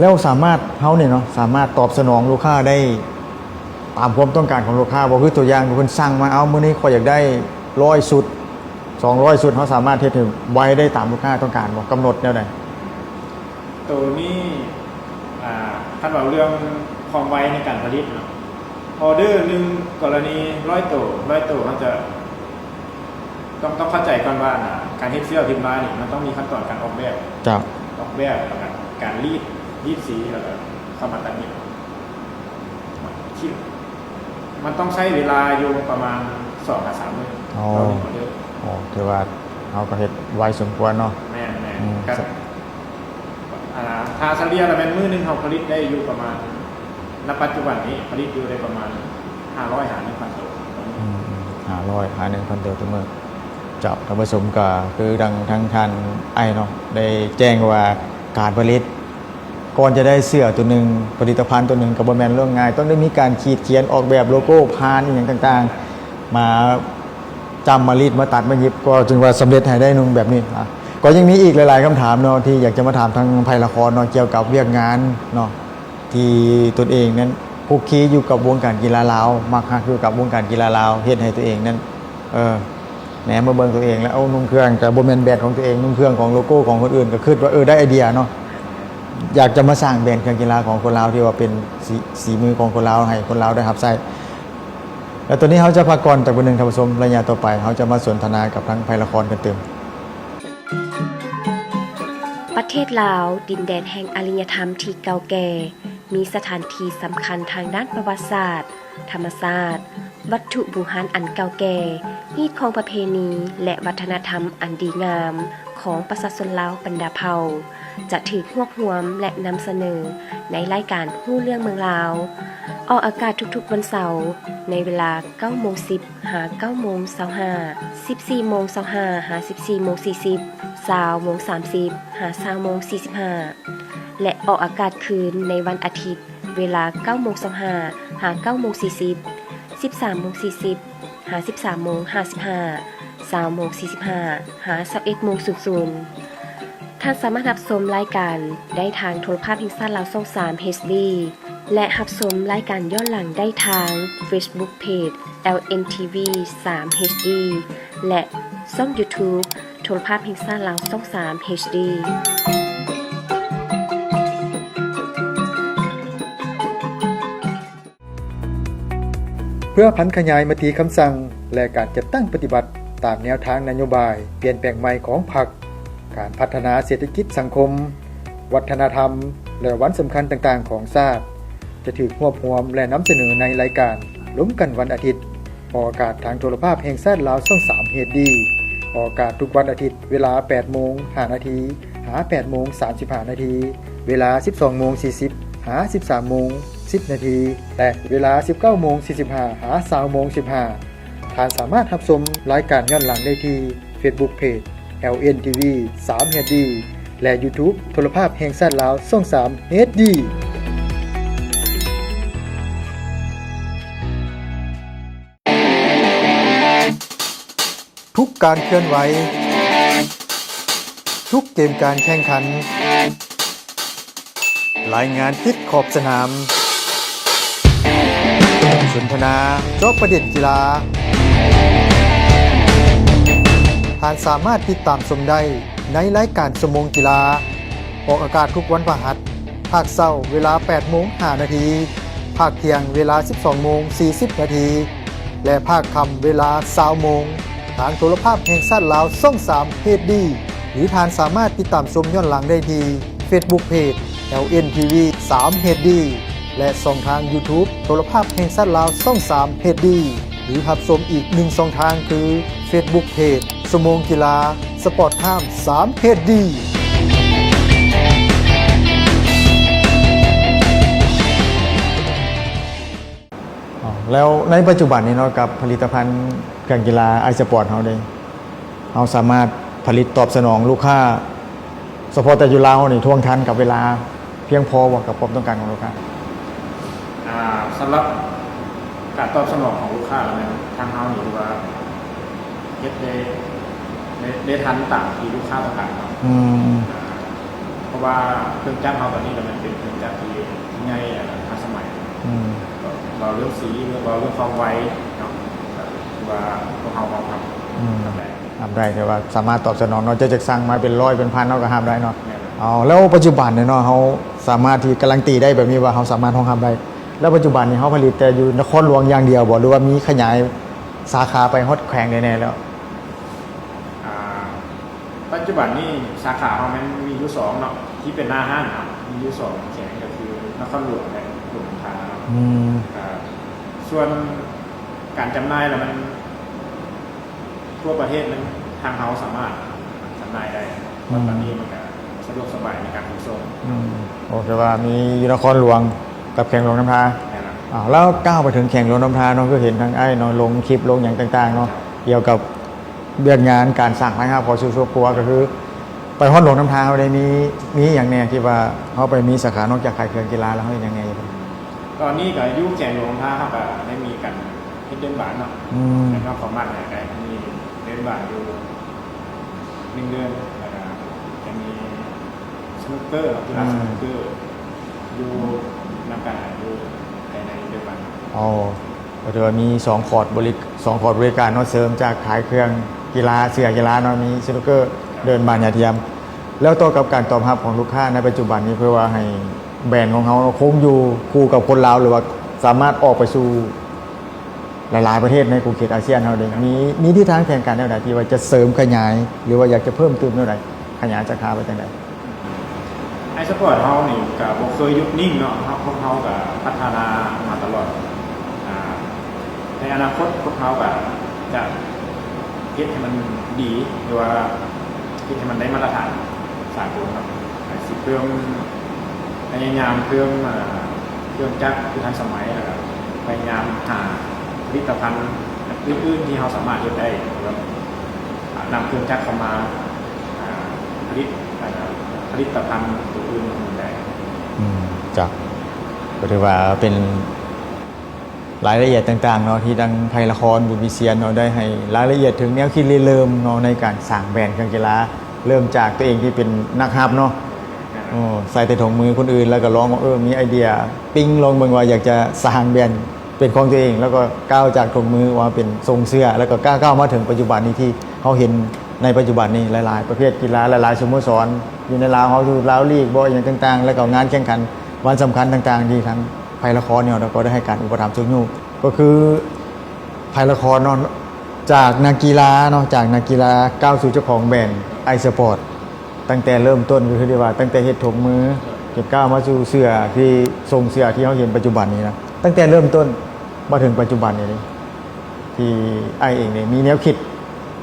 ແລ້ວສາມາດ ເຮົານີ້ເນາະ ສາມາດຕອບສະໜອງລູກຄ້າໄດ້ຕາມຄວາມຕ້ອງການຂອງລູກຄ້າບໍ່? ຄືຕົວຢ່າງ ເພິ່ນສັ່ງມາ ເອົາ ມື້ນີ້ຂ້ອຍຢາກໄດ້ຮ້ອຍຊຸດ ສອງຮ້ອຍຊຸດ ເຮົາສາມາດເຮັດໃຫ້ໄວໄດ້ຕາມລູກຄ້າຕ້ອງການບໍ່? ກຳນົດແນວໃດ? ໂຕນີ້ ອ່າ ຄັນເວົ້າເລື່ອງຄວາມໄວໃນການຜະລິດເນາະ ອໍເດີໜຶ່ງ ກໍລະນີຮ້ອຍໂຕ ຮ້ອຍໂຕ ເຮົາຈະ ຕ້ອງ ຕ້ອງເຂົ້າໃຈກ່ອນວ່າ ການເຮັດເສື້ອພິມລາຍນີ້ ມັນຕ້ອງມີຂັ້ນຕອນການອອກແບບ ເຈົ້າ ອອກແບບ ແລ້ວກະການລີດ ລີດສີ ແລ້ວກະເຂົ້າມາຕັດຫຍິບ ທີ່ ມັນຕ້ອງໃຊ້ເວລາຢູ່ປະມານສອງຫາສາມມື້ ອໍ ຕໍ່ໜຶ່ງອໍເດີ ອໍ ຖືວ່າເຮົາກໍເຮັດໄວສົມຄວນເນາະ ແມ່ນໆ ອືມ ກໍ ອ່າ ຖ້າສະເລ່ຍແລ້ວແມ່ນມື້ໜຶ່ງເຮົາຜະລິດໄດ້ຢູ່ປະມານ ນະປັດຈຸບັນນີ້ຜະລິດຢູ່ໄດ້ປະມານຫ້າຮ້ອຍຫາໜຶ່ງພັນໂຕຕໍ່ມື້ ອືມ ຫ້າຮ້ອຍຫາໜຶ່ງພັນໂຕຕໍ່ມື້ ເຈົ້າ ທ່ານຜູ້ຊົມ ກໍຄືດັ່ງທາງທ່ານອ້າຍເນາະ ໄດ້ແຈ້ງວ່າການຜະລິດ ກ່ອນຈະໄດ້ເສື້ອໂຕໜຶ່ງ ຜະລິດຕະພັນໂຕໜຶ່ງ ກໍບໍ່ແມ່ນເລື່ອງງ່າຍ ຕ້ອງໄດ້ມີການຂີດຂຽນ ອອກແບບໂລໂກ້ ຜ່ານອີ່ຫຍັງຕ່າງໆ ມາຈ້ຳ ມາລີດ ມາຕັດ ມາຫຍິບ ກໍຈຶ່ງວ່າສຳເລັດໃຫ້ໄດ້ນຸ່ງແບບນີ້ ອາ ກໍຍັງມີອີກຫຼາຍໆຄຳຖາມເນາະ ທີ່ຢາກຈະມາຖາມທາງໄພລະຄອນເນາະ ກ່ຽວກັບວຽກງານເນາະ ທີ່ຕົນເອງນັ້ນຄຸກຄີຢູ່ກັບວົງການກິລາລາວ ມັກຮັກຢູ່ກັບວົງການກິລາລາວ ເຮັດໃຫ້ຕົວເອງນັ້ນ ເອີ ແນມມາເບິ່ງຕົວເອງແລ້ວ ເອົາ ນຸ່ງເຄື່ອງກໍບໍ່ແມ່ນແບຣນຂອງຕົວເອງ ນຸ່ງເຄື່ອງຂອງໂລໂກ້ຂອງຄົນອື່ນ ກໍຄິດວ່າ ເອີ ໄດ້ໄອເດຍເນາະ ຢາກຈະມາສ້າງແບຣນເຄື່ອງກິລາຂອງຄົນລາວ ທີ່ວ່າເປັນສີ ສີມືຂອງຄົນລາວ ໃຫ້ຄົນລາວໄດ້ຮັບໃຊ້ ແລະ ຕອນນີ້ເຮົາຈະພັກກ່ອນຈັກບາດໜຶ່ງ ທ່ານຜູ້ຊົມ ໄລຍະຕໍ່ໄປເຮົາຈະມາສົນທະນາກັບທາງໄພລະຄອນກັນຕື່ມ. ປະເທດລາວ, ດິນແດນແຫ່ງອາລິຍະທຳທີ່ເກົ່າແກ່, ມີສະຖານທີ່ສຳຄັນທາງດ້ານປະຫວັດສາດ, ທຳມະຊາດ, ວັດຖຸບູຮານອັນເກົ່າແກ່, ຮີດຄອງປະເພນີ ແລະ ວັດທະນະທຳອັນດີງາມຂອງປະຊາຊົນລາວບັນດາເຜົ່າ, ຈະຖືກຮວບຮວມ ແລະ ນຳສະເໜີໃນລາຍການຮູ້ເລື່ອງເມືອງລາວ, ອອກອາກາດທຸກໆວັນເສົາ ໃນເວລາເກົ້າໂມງສິບ ຫາ ເກົ້າໂມງຊາວຫ້າ, ສິບສີ່ໂມງຊາວຫ້າ ຫາ ສິບສີ່ໂມງສີ່ສິບ, ຊາວໂມງສາມສິບ ຫາ ຊາວໂມງສີ່ສິບຫ້າ ແລະ ອອກອາກາດຄືນໃນວັນອາທິດ ເວລາເກົ້າໂມງຊາວຫ້າ ຫາ ເກົ້າໂມງສີ່ສິບ, ສິບສາມໂມງສີ່ສິບ ຫາ ສິບສາມໂມງຫ້າສິບຫ້າ, ຊາວໂມງສີ່ສິບຫ້າ ຫາ ຊາວເອັດໂມງສູນສູນ. ທ່ານສາມາດຮັບຊົມລາຍການໄດ້ທາງໂທລະພາບແຫ່ງຊາດລາວ ຊ່ອງສາມ ເອັດດີ ແລະ ຮັບຊົມລາຍການຍ້ອນຫຼັງໄດ້ທາງ Facebook Page ແອລ ເອັນ ທີ ວີ ສາມ ເອັດດີ ແລະ ຊ່ອງ YouTube ໂທລະພາບແຫ່ງຊາດລາວ ຊ່ອງສາມ ເອັດດີ. ເພື່ອຜັນຂະຫຍາຍມະຕິຄຳສັ່ງ ແລະ ການຈັດຕັ້ງປະຕິບັດຕາມແນວທາງນະໂຍບາຍປ່ຽນແປງໃໝ່ຂອງພັກ, ການພັດທະນາເສດຖະກິດສັງຄົມ, ວັດທະນະທຳ ແລະ ວັນສຳຄັນຕ່າງໆຂອງຊາດ ຈະຖືກຮວບຮວມ ແລະ ນຳສະເໜີໃນລາຍການລົມກັນວັນອາທິດ, ອອກອາກາດທາງໂທລະພາບແຫ່ງຊາດລາວ ຊ່ອງສາມ ເອັດດີ ອອກອາກາດທຸກວັນອາທິດ ເວລາແປດໂມງຫ້ານາທີ ຫາ ແປດໂມງສາມສິບຫ້ານາທີ, ເວລາສິບສອງໂມງສີ່ສິບ ຫາ ສິບສາມໂມງສິບນາທີ ແລະ ເວລາສິບເກົ້າໂມງສີ່ສິບຫ້າ ຫາ ຊາວໂມງສິບຫ້າ. ທ່ານສາມາດຮັບຊົມລາຍການຍ້ອນຫຼັງໄດ້ທີ່ Facebook Page ແອລ ເອັນ ທີ ວີ ສາມ ເອັດດີ ແລະ YouTube ໂທລະພາບແຫ່ງຊາດລາວ ຊ່ອງສາມ ເອັດດີ. ທຸກການເຄື່ອນໄຫວ, ທຸກເກມການແຂ່ງຂັນ, ລາຍງານຕິດຂອບສະໜາມ, ສົນທະນາເຈາະປະເດັນກິລາ, ທ່ານສາມາດຕິດຕາມຊົມໄດ້ໃນລາຍການຊົ່ວໂມງກິລາ, ອອກອາກາດທຸກວັນພະຫັດ, ພາກເຊົ້າເວລາແປດໂມງຫ້ານາທີ, ພາກທ່ຽງເວລາສິບສອງໂມງສີ່ສິບນາທີ ແລະ ພາກຄ່ຳເວລາຊາວໂມງ ທາງໂທລະພາບແຫ່ງຊາດລາວ ຊ່ອງສາມ ເອັດດີ ຫຼື ທ່ານສາມາດຕິດຕາມຊົມຍ້ອນຫຼັງໄດ້ທີ່ Facebook Page ແອລ ເອັນ ທີ ວີ ສາມ ເອັດດີ ແລະ ຊ່ອງທາງ YouTube ໂທລະພາບແຫ່ງຊາດລາວ ຊ່ອງສາມ ເອັດດີ ຫຼື ຮັບຊົມອີກໜຶ່ງຊ່ອງທາງຄື Facebook Page ຊົ່ວໂມງກິລາ Sport Time ສາມ ເອັດດີ. ແລ້ວໃນປັດຈຸບັນນີ້ເນາະ ກັບຜະລິດຕະພັນເຄື່ອງກິລາ iSport ເຮົາເດ້ ເຮົາສາມາດຜະລິດຕອບສະໜອງລູກຄ້າ ສະເພາະແຕ່ຢູ່ລາວເຮົານີ້ ທ່ວງທັນກັບເວລາ ພຽງພໍບໍ່ກັບຄວາມຕ້ອງການຂອງລູກຄ້າ? ອ່າ ສຳລັບການຕອບສະໜອງຂອງລູກຄ້າແລ້ວແມ່ນ ທາງເຮົານີ້ຖືວ່າເຮັດໄດ້ ໄດ້ ໄດ້ທັນຕາມທີ່ລູກຄ້າຕ້ອງການເນາະ. ອືມ ອ່າ ເພາະວ່າເຄື່ອງຈັກເຮົາຕອນນີ້ກໍແມ່ນເປັນເຄື່ອງຈັກທີ່ ທີ່ໃຫຍ່ ແລະ ທັນສະໄໝ. ອືມ ເວົ້າເລື່ອງສີ ເວົ້າເລື່ອງຄວາມໄວເນາະ ກໍຖືວ່າພວກເຮົາຮອງຮັບ ອືມ ຮັບໄດ້ ຮັບໄດ້ ແຕ່ວ່າສາມາດຕອບສະໜອງເນາະ ເຈົ້າຈັກສັ່ງມາເປັນຮ້ອຍເປັນພັນ ເຮົາກໍຮັບໄດ້ເນາະ. ແມ່ນແລ້ວ. ເອົາ ແລ້ວປັດຈຸບັນນີ້ເນາະ ເຮົາສາມາດທີ່ການລັນຕີໄດ້ແບບນີ້ວ່າເຮົາສາມາດຮອງຮັບໄດ້ ແລ້ວປັດຈຸບັນນີ້ເຮົາຜະລິດແຕ່ຢູ່ນະຄອນຫຼວງຢ່າງດຽວບໍ່ ຫຼືວ່າມີຂະຫຍາຍສາຂາໄປຮອດແຂວງແດ່ໆແລ້ວ? ອ່າ ປັດຈຸບັນນີ້ສາຂາເຮົາແມ່ນມີຢູ່ສອງເນາະ ທີ່ເປັນໜ້າຮ້ານເນາະ ມີຢູ່ສອງແຂວງ ກໍຄືນະຄອນຫຼວງ ແລະ ຫຼວງນ້ຳທາເນາະ. ອືມ ອ່າ ສ່ວນການຈຳໜ່າຍລະມັນ ທົ່ວປະເທດນັ້ນ ທາງເຮົາສາມາດຈຳໜ່າຍໄດ້ ອືມ ຕອນນີ້ມັນກະສະດວກສະບາຍໃນການຂົນສົ່ງ. ອືມ ໂອ ແຕ່ວ່າມີຢູ່ນະຄອນຫຼວງກັບແຂວງຫຼວງນ້ຳທາ. ແມ່ນລະ. ອ້າວ ແລ້ວກ້າວໄປເຖິງແຂວງຫຼວງນ້ຳທາເນາະ ຄືເຫັນທາງອ້າຍເນາະ ລົງຄລິບລົງຫຍັງຕ່າງໆເນາະ ກ່ຽວກັບວຽກງານການສ້າງລາຍຮັບເຂົ້າສູ່ຄອບຄົວ ກໍຄືໄປຮອດຫຼວງນ້ຳທາເຮົາໄດ້ມີ ມີຫຍັງແດ່ທີ່ວ່າເຮົາໄປມີສາຂາ ນອກຈາກຂາຍເຄື່ອງກິລາແລ້ວ ເຮົາເຮັດຫຍັງແດ່ຢູ່? ຕອນນີ້ກໍຢູ່ແຂວງຫຼວງນ້ຳທາ ເຮົາກໍໄດ້ມີການ ເຮັດເດີ່ນບານເນາະ. ອືມ ແລ້ວນອກຂອງມັນກໍມີເດີ່ນບານຢູ່ໜຶ່ງເດືອນ ແລ້ວກໍຈະມີສະນຸກເກີເນາະ ກິລາ ອືມ ສະນຸກເກີຢູ່ນຳກັນ ຢູ່ພາຍໃນເດີ່ນບານ. ໂອ້ ກໍຖືວ່າມີສອງຄອດບໍລິ ສອງຄອດບໍລິການເນາະ ເສີມຈາກຂາຍເຄື່ອງກິລາ ເສື້ອກິລາເນາະ ມີສະນຸກເກີ ເດີ່ນບານ ຍາດທຽມ. ແລ້ວຕໍ່ກັບການຕອບຮັບຂອງລູກຄ້າໃນປັດຈຸບັນນີ້ ເພື່ອວ່າໃຫ້ແບຣນຂອງເຮົາເນາະ ຄົງຢູ່ຄູ່ກັບຄົນລາວ ຫຼືວ່າສາມາດອອກໄປສູ່ ຫຼາຍໆປະເທດໃນຂົງເຂດອາຊຽນເຮົາເດ້ ມີ ມີທິດທາງແຜນການແນວໃດທີ່ວ່າຈະເສີມຂະຫຍາຍ ຫຼືວ່າຢາກຈະເພີ່ມຕື່ມແນວໃດ ຂະຫຍາຍສາຂາໄປຈັ່ງໃດ? ໄອສະປອດເຮົານີ້ກະບໍ່ເຄີຍຢຸດນິ່ງເນາະ ເຮົາ ພວກເຮົາກະພັດທະນາມາຕະຫຼອດ. ອາ ໃນອະນາຄົດພວກເຮົາກະຈະເຮັດໃຫ້ມັນດີ ຫຼືວ່າເຮັດໃຫ້ມັນໄດ້ມາດຕະຖານສາກົນເນາະ. ອາ ຊິເພີ່ມ ພະຍາຍາມເພີ່ມ ເອີ່ ເຄື່ອງຈັກທີ່ທັນສະໄໝ ແລ້ວກໍພະຍາຍາມຫາຜະລິດຕະພັນອື່ນໆທີ່ເຮົາສາມາດເຮັດໄດ້ ແລ້ວນຳເຄື່ອງຈັກເຂົ້າມາ ເອີ່ ຜະລິດ ເອີ່ ຜະລິດຕະພັນຕົວອື່ນໄດ້. ອືມ ເຈົ້າ ກໍຖືວ່າເປັນລາຍລະອຽດຕ່າງໆເນາະ ທີ່ທາງໄພລະຄອນ ບຸນວິຊຽນເນາະ ໄດ້ໃຫ້ລາຍລະອຽດເຖິງແນວຄິດລິເລີ່ມເນາະ ໃນການສ້າງແບຣນເຄື່ອງກິລາ ເລີ່ມຈາກຕົວເອງທີ່ເປັນນັກຮັບເນາະ ໂອ້ ໃສ່ແຕ່ຖົງມືຄົນອື່ນ ແລ້ວກໍລອງວ່າ ເອີ ມີໄອເດຍ ປີ້ງລອງເບິ່ງວ່າຢາກຈະສ້າງແບຣນເປັນຂອງຕົວເອງ ແລ້ວກໍກ້າວຈາກຖົງມືວ່າເປັນຊົງເສື້ອ ແລ້ວກໍກ້າວ ກ້າວມາເຖິງປັດຈຸບັນນີ້ ທີ່ເຮົາເຫັນໃນປັດຈຸບັນນີ້ ຫຼາຍໆປະເພດກິລາ ຫຼາຍໆສະໂມສອນຢູ່ໃນລາວເຮົາ ຢູ່ລາວລີກບໍ ອີ່ຫຍັງຕ່າງໆ ແລ້ວກໍງານແຂ່ງຂັນວັນສຳຄັນຕ່າງໆ ທີ່ທາງໄພລະຄອນເນາະ ແລ້ວກໍໄດ້ໃຫ້ການອຸປະຖຳຊຸກຍູ້ ກໍຄືໄພລະຄອນເນາະ ຈາກນັກກິລາເນາະ ຈາກນັກກິລາກ້າວສູ່ເຈົ້າຂອງແບຣນໄອສະປອດ ຕັ້ງແຕ່ເລີ່ມຕົ້ນ ກໍຄືໄດ້ວ່າຕັ້ງແຕ່ເຮັດຖົງມື ຈົນກ້າວມາສູ່ເສື້ອທີ່ ຊົງເສື້ອທີ່ເຮົາເຫັນປັດຈຸບັນນີ້ນະ ຕັ້ງແຕ່ເລີ່ມຕົ້ນມາເຖິງປັດຈຸບັນນີ້ເດ້ ທີ່ອ້າຍເອງນີ້ມີແນວຄິດ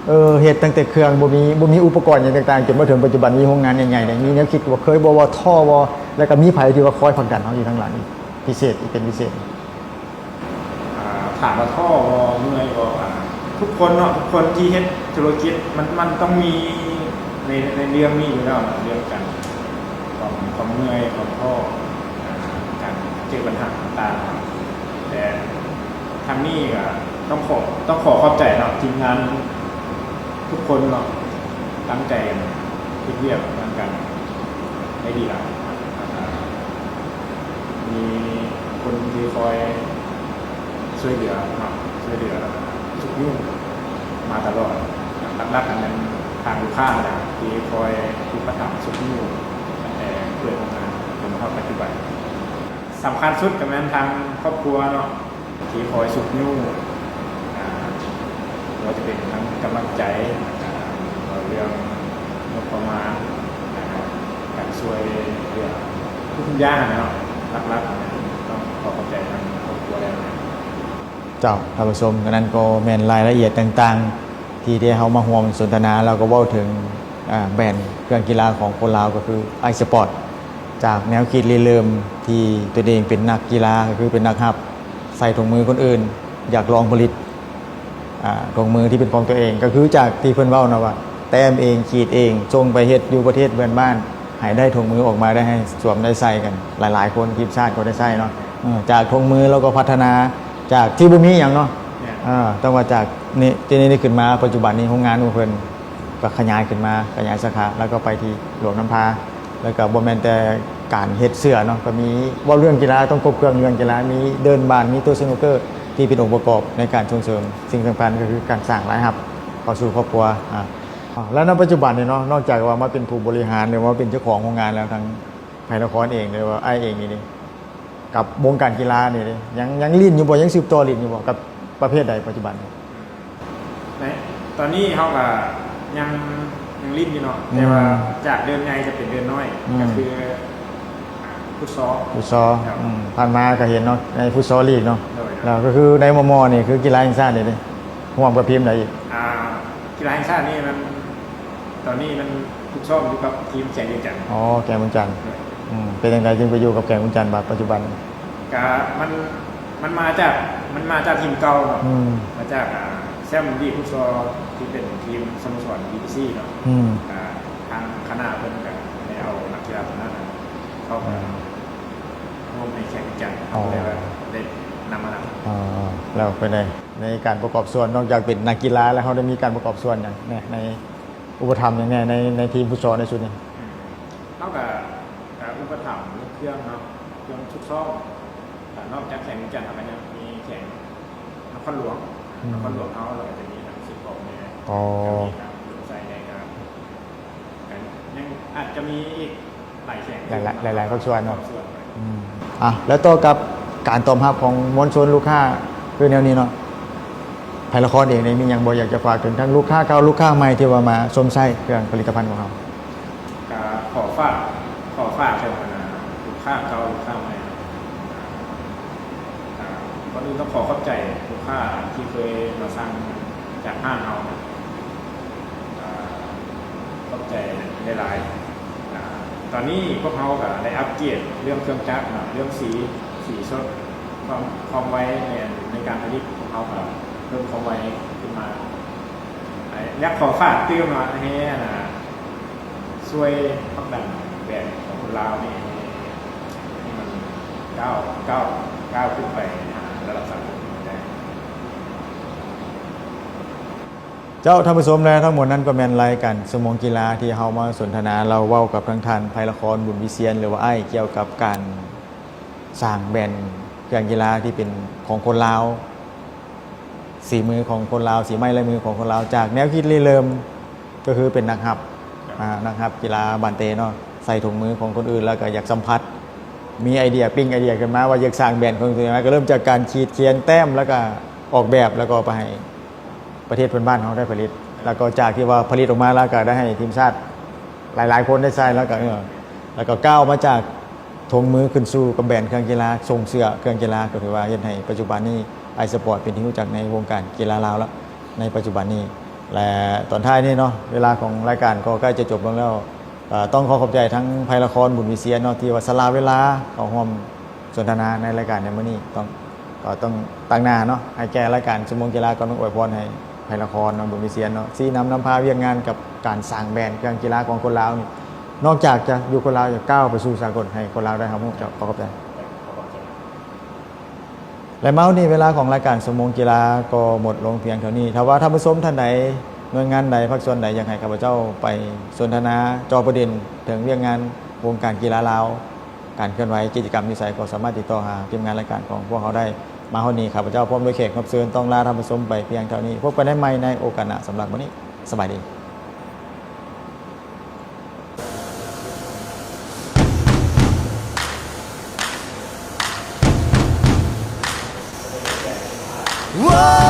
ເອີ ເຮັດຕັ້ງແຕ່ເຄື່ອງ ບໍ່ມີ ບໍ່ມີອຸປະກອນຫຍັງຕ່າງໆ ຈົນມາເຖິງປັດຈຸບັນມີໂຮງງານໃຫຍ່ໆ ນີ້ ມີແນວຄິດວ່າເຄີຍບໍ່ ວ່າທໍ້ບໍ່ ແລ້ວກໍມີໃຜທີ່ວ່າຄອຍຜັກດັນເຮົາຢູ່ທາງຫຼັງອີກ ພິເສດ ອີກເປັນພິເສດ? ອ່າ ຖາມວ່າທໍ້ບໍ່ ເມື່ອຍບໍ່ ອ່າ ທຸກຄົນເນາະ ທຸກຄົນທີ່ເຮັດທຸລະກິດ ມັນ ມັນຕ້ອງມີໃນ ໃນເລື່ອງນີ້ຢູ່ແລ້ວເນາະ ເລື່ອງການ ຄວາມ ຄວາມເມື່ອຍ ຄວາມທໍ້ ອ່າ ການເຈີບັນຫາຕ່າງໆ ແຕ່ທາງນີ້ກໍຕ້ອງຂໍ ຕ້ອງຂໍຂອບໃຈເນາະ ທີມງານທຸກຄົນເນາະ ຕັ້ງໃຈເຮັດວຽກນຳກັນໄດ້ດີຫຼາຍ ແລ້ວກໍມີຄົນທີ່ຄອຍ ຊ່ວຍເຫຼືອເນາະ ຊ່ວຍເຫຼືອຊຸກຍູ້ມາຕະຫຼອດ ຫຼັກໆ ກໍແມ່ນທາງລູກຄ້າຫັ້ນແຫຼະ ທີ່ຄອຍອຸປະຖຳຊຸກຍູ້ຕັ້ງແຕ່ເປີດໂຮງງານຈົນມາຮອດປັດຈຸບັນ. ສຳຄັນສຸດກໍແມ່ນທາງຄອບຄົວເນາະ ທີ່ຄອຍຊຸກຍູ້ ອ່າ ບໍ່ວ່າຈະເປັນທັງກຳລັງໃຈ ອ່າ ເວົ້າເລື່ອງງົບປະມານ ແລ້ວກໍການຊ່ວຍເຫຼືອທຸກຢ່າງຫັ້ນແຫຼະເນາະ ຫຼັກໆ ຕ້ອງຂໍຂອບໃຈທາງຄອບຄົວແລ້ວ. ເຈົ້າ ທ່ານຜູ້ຊົມ ອັນນັ້ນກໍແມ່ນລາຍລະອຽດຕ່າງໆ ທີ່ໄດ້ເຮົາມາຮ່ວມສົນທະນາ ແລ້ວກໍເວົ້າເຖິງ ອາ ແບຣນເຄື່ອງກິລາຂອງຄົນລາວ ກໍຄືໄອສະປອດ ຈາກແນວຄິດລິເລີ່ມທີ່ຕົນເອງເປັນນັກກິລາ ກໍຄືເປັນນັກຮັບ ໃສ່ຖົງມືຄົນອື່ນ ຢາກລອງຜະລິດ ອາ ຖົງມືທີ່ເປັນຂອງຕົວເອງ ກໍຄືຈາກທີ່ເພິ່ນເວົ້າເນາະວ່າ ແຕ້ມເອງ ຂີດເອງ ສົ່ງໄປເຮັດຢູ່ປະເທດເພື່ອນບ້ານ ໃຫ້ໄດ້ຖົງມືອອກມາ ໄດ້ໃຫ້ສວມໄດ້ໃສ່ກັນ ຫຼາຍໆຄົນ ທີມຊາດກໍໄດ້ໃສ່ເນາະ ເອີ ຈາກຖົງມືແລ້ວກໍພັດທະນາ ຈາກທີ່ບໍ່ມີຫຍັງເນາະ ແມ່ນ ເອີ ແຕ່ວ່າຈາກນີ້ ທີ່ນີ້ຂຶ້ນມາ ປັດຈຸບັນນີ້ໂຮງງານຂອງເພິ່ນກໍຂະຫຍາຍຂຶ້ນມາ ຂະຫຍາຍສາຂາ ແລ້ວກໍໄປທີ່ຫຼວງນ້ຳທາ ແລ້ວກໍບໍ່ແມ່ນແຕ່ການເຮັດເສື້ອເນາະ ກໍມີ ເວົ້າເລື່ອງກິລາ ຕ້ອງຄົບເຄື່ອງເລື່ອງກິລາ ມີເດີ່ນບານ ມີໂຕະສະນຸກເກີ ທີ່ເປັນອົງປະກອບໃນການສົ່ງເສີມ ສິ່ງສຳຄັນກໍຄືການສ້າງລາຍຮັບເຂົ້າສູ່ຄອບຄົວ ອາ ແລ້ວໃນປັດຈຸບັນນີ້ເນາະ ນອກຈາກວ່າມາເປັນຜູ້ບໍລິຫານ ຫຼືວ່າເປັນເຈົ້າຂອງໂຮງງານແລ້ວ ທາງໄພນະຄອນເອງ ຫຼືວ່າອ້າຍເອງນີ້ ກັບວົງການກິລານີ້ເດ້ ຍັງ ຍັງຫຼິ້ນຢູ່ບໍ່? ຍັງສືບຕໍ່ຫຼິ້ນຢູ່ບໍ່? ກັບປະເພດໃດປັດຈຸບັນ? ໃນຕອນນີ້ເຮົາກໍຍັງ ຍັງຫຼິ້ນຢູ່ເນາະ ອືມ ແຕ່ວ່າຈາກເດີ່ນໃຫຍ່ຈະເປັນເດີ່ນນ້ອຍ ອືມ ກໍຄື ອ່າ ຟຸດຊໍ ຟຸດຊໍ ແລ້ວ ອືມ ຜ່ານມາກໍເຫັນເນາະ ໃນຟຸດຊໍລີກເນາະ ໂດຍ ແລ້ວກໍຄືໃນມໍ່ໆນີ້ ຄືກິລາແຫ່ງຊາດນີ້ເດ້ ຮ່ວມກັບທີມໃດອີກ? ອ່າ ກິລາແຫ່ງຊາດນີ້ມັນ ຕອນນີ້ມັນຝຶກຊ້ອມຢູ່ກັບທີມແຂວງວຽງຈັນ. ອໍ ແຂວງວຽງຈັນ. ໂດຍ. ອືມ ເປັນຈັ່ງໃດຈຶ່ງໄປຢູ່ກັບແຂວງວຽງຈັນບັດປັດຈຸບັນ? ກະມັນ ມັນມາຈາກ ມັນມາຈາກທີມເກົ່າເນາະ. ອືມ ມາຈາກ ອ່າ ແຊ້ມລີກຟຸດຊໍທີ່ເປັນທີມສະໂມສອນ ບີທີຊີ ເນາະ. ອືມ ກະທາງຄະນະເພິ່ນກະໄດ້ເອົານັກກິລາຕົວນັ້ນເຂົ້າໄປ ອືມ ຮ່ວມໃນແຂວງວຽງຈັນ. ອໍ ເຮົາກໍເລີຍວ່າໄດ້ນຳມານຳ. ອໍ ແລ້ວເປັນໃດ ໃນການປະກອບສ່ວນ ນອກຈາກເປັນນັກກິລາແລ້ວ ເຮົາໄດ້ມີການປະກອບສ່ວນຫຍັງແດ່ ໃນ ອຸປະຖຳຫຍັງແດ່ ໃນ ໃນທີມຟຸດຊໍໃນຊຸດນີ້? ອືມ ເຮົາກະ ກະອຸປະຖຳເລື່ອງເຄື່ອງເນາະ ເຄື່ອງຝຶກຊ້ອມ. ກະນອກຈາກແຂວງວຽງຈັນ ເຮົາກະຍັງມີແຂວງນະຄອນຫຼວງ. ອືມ ນະຄອນຫຼວງເຮົາ ແລ້ວກະຈະມີທາງເຊກອງແດ່. ອໍ ກະມີທາງອຸດົມໄຊແດ່ ກະ ກະຍັງອາດຈະມີອີກ ຫຼາຍໆ ຫຼາຍໆພາກສ່ວນເນາະ. ອືມ ອ່ະ ແລ້ວຕໍ່ກັບການຕອບຮັບຂອງມວນຊົນລູກຄ້າ ຄືແນວນີ້ເນາະ ໄພລະຄອນເອງນີ້ມີຫຍັງບໍ່ຢາກຈະຝາກເຖິງທັງລູກຄ້າເກົ່າ ລູກຄ້າໃໝ່ທີ່ວ່າມາຊົມໃຊ້ເຄື່ອງຜະລິດຕະພັນຂອງເຮົາ? ກະຂໍຝາກ ຂໍຝາກເຖິງ ອ່າ ລູກຄ້າເກົ່າ ລູກຄ້າໃໝ່ ອ່າ ກ່ອນອື່ນຕ້ອງຂໍຂອບໃຈລູກຄ້າທີ່ເຄີຍມາສັ່ງຈາກຮ້ານເຮົາ ອ່າ ຂອບໃຈຫຼາຍໆ ອ່າ ຕອນນີ້ພວກເຮົາກໍໄດ້ອັບເກຣດເລື່ອງເຄື່ອງຈັກເນາະ, ເລື່ອງສີ, ສີສົດ, ຄວາມ, ຄວາມໄວໃນ, ໃນການຜະລິດ, ພວກເຮົາກໍເພີ່ມຄວາມໄວຂຶ້ນມາ. ຢາກຂໍຝາກຕື່ມວ່າ ໃຫ້ອັນນ່າ ຊ່ວຍຜັກດັນແບຣນຂອງຄົນລາວນີ້ ໃຫ້, ໃຫ້ມັນກ້າວ, ກ້າວ, ກ້າວຂຶ້ນໄປຫາລະດັບສາກົນໃຫ້ໄດ້. ເຈົ້າ, ທ່ານຜູ້ຊົມ ແລະ ທັງໝົດນັ້ນກໍແມ່ນລາຍການຊົ່ວໂມງກິລາ ທີ່ເຮົາມາສົນທະນາ ລາວເວົ້າກັບທາງທ່ານ ໄພລະຄອນ ບຸນວິຊຽນ ຫຼືວ່າອ້າຍ ກ່ຽວກັບການສ້າງແບຣນເຄື່ອງກິລາທີ່ເປັນຂອງຄົນລາວ, ສີມືຂອງຄົນລາວ, ສີໄມ້ລາຍມືຂອງຄົນລາວ, ຈາກແນວຄິດລິເລີ່ມ ກໍຄືເປັນນັກຮັບ, ນັກຮັບກິລາບານເຕເນາະ, ໃສ່ຖົງມືຂອງຄົນອື່ນ ແລ້ວກໍຢາກສຳຜັດ, ມີໄອເດຍ, ປີ້ງໄອເດຍຂຶ້ນມາວ່າຢາກສ້າງແບຣນຂອງຕົວເອງ, ກໍເລີ່ມຈາກການຂີດຂຽນແຕ້ມ ແລ້ວກໍອອກແບບ ແລ້ວກໍໄປໃຫ້ ປະເທດເພື່ອນບ້ານເຮົາໄດ້ຜະລິດ, ແລ້ວກໍຈາກທີ່ວ່າຜະລິດອອກມາແລ້ວກໍໄດ້ໃຫ້ທີມຊາດຫຼາຍໆຄົນໄດ້ໃຊ້, ແລ້ວກໍ ເອີ ແລ້ວກໍກ້າວມາຈາກຖົງມືຂຶ້ນສູ່ກັບແບຣນເຄື່ອງກິລາ, ຊົງເສື້ອເຄື່ອງກິລາ, ກໍຖືວ່າເຮັດໃຫ້ປັດຈຸບັນນີ້ Ice Sport ເປັນທີ່ຮູ້ຈັກໃນວົງການກິລາລາວແລ້ວໃນປັດຈຸບັນນີ້ ແລະ ຕອນທ້າຍນີ້ເນາະ, ເວລາຂອງລາຍການກໍໃກ້ຈະຈົບລົງແລ້ວ, ເອີ ຕ້ອງຂໍຂອບໃຈທັງໄພລະຄອນ ບຸນວິຊຽນເນາະ ທີ່ວ່າສະຫຼະເວລາເຂົ້າຮ່ວມ ສົນທະນາໃນລາຍການໃນມື້ນີ້ ຕ້ອງ, ກໍຕ້ອງຕາງໜ້າເນາະ ໃຫ້ແກ່ລາຍການຊົ່ວໂມງກິລາ ກໍຕ້ອງອວຍພອນໃຫ້ໄພລະຄອນເນາະ ບຸນວິຊຽນເນາະ ຊີ້ນຳນຳພາວຽກງານກັບການສ້າງແບຣນເຄື່ອງກິລາຂອງຄົນລາວນີ້ ນອກຈາກຈະຢູ່ຄົນລາວ ຈະກ້າວໄປສູ່ສາກົນ ໃຫ້ຄົນລາວໄດ້ຮັບຮູ້. ເຈົ້າ, ຂໍຂອບໃຈ. ແລະ ມາຮອດນີ້ເວລາຂອງລາຍການຊົ່ວໂມງກິລາກໍໝົດລົງພຽງເທົ່ານີ້. ຖ້າວ່າທ່ານຜູ້ຊົມທ່ານໃດ, ໜ່ວຍງານໃດ, ພາກສ່ວນໃດ ຢາກໃຫ້ຂ້າພະເຈົ້າໄປສົນທະນາເຈາະປະເດັນເຖິງວຽກງານວົງການກິລາລາວ, ການເຄື່ອນໄຫວ, ກິດຈະກຳຢູ່ໃສ ກໍສາມາດຕິດຕໍ່ຫາທີມງານລາຍການຂອງພວກເຮົາໄດ້. ມາຮອດນີ້ ຂ້າພະເຈົ້າພ້ອມດ້ວຍແຂກຮັບເຊີນ ຕ້ອງລາທ່ານຜູ້ຊົມໄປພຽງເທົ່ານີ້. ພົບກັນໃນໃໝ່ໃນໂອກາດໜ້າ. ສຳລັບມື້ນີ້ ສະບາຍດີ.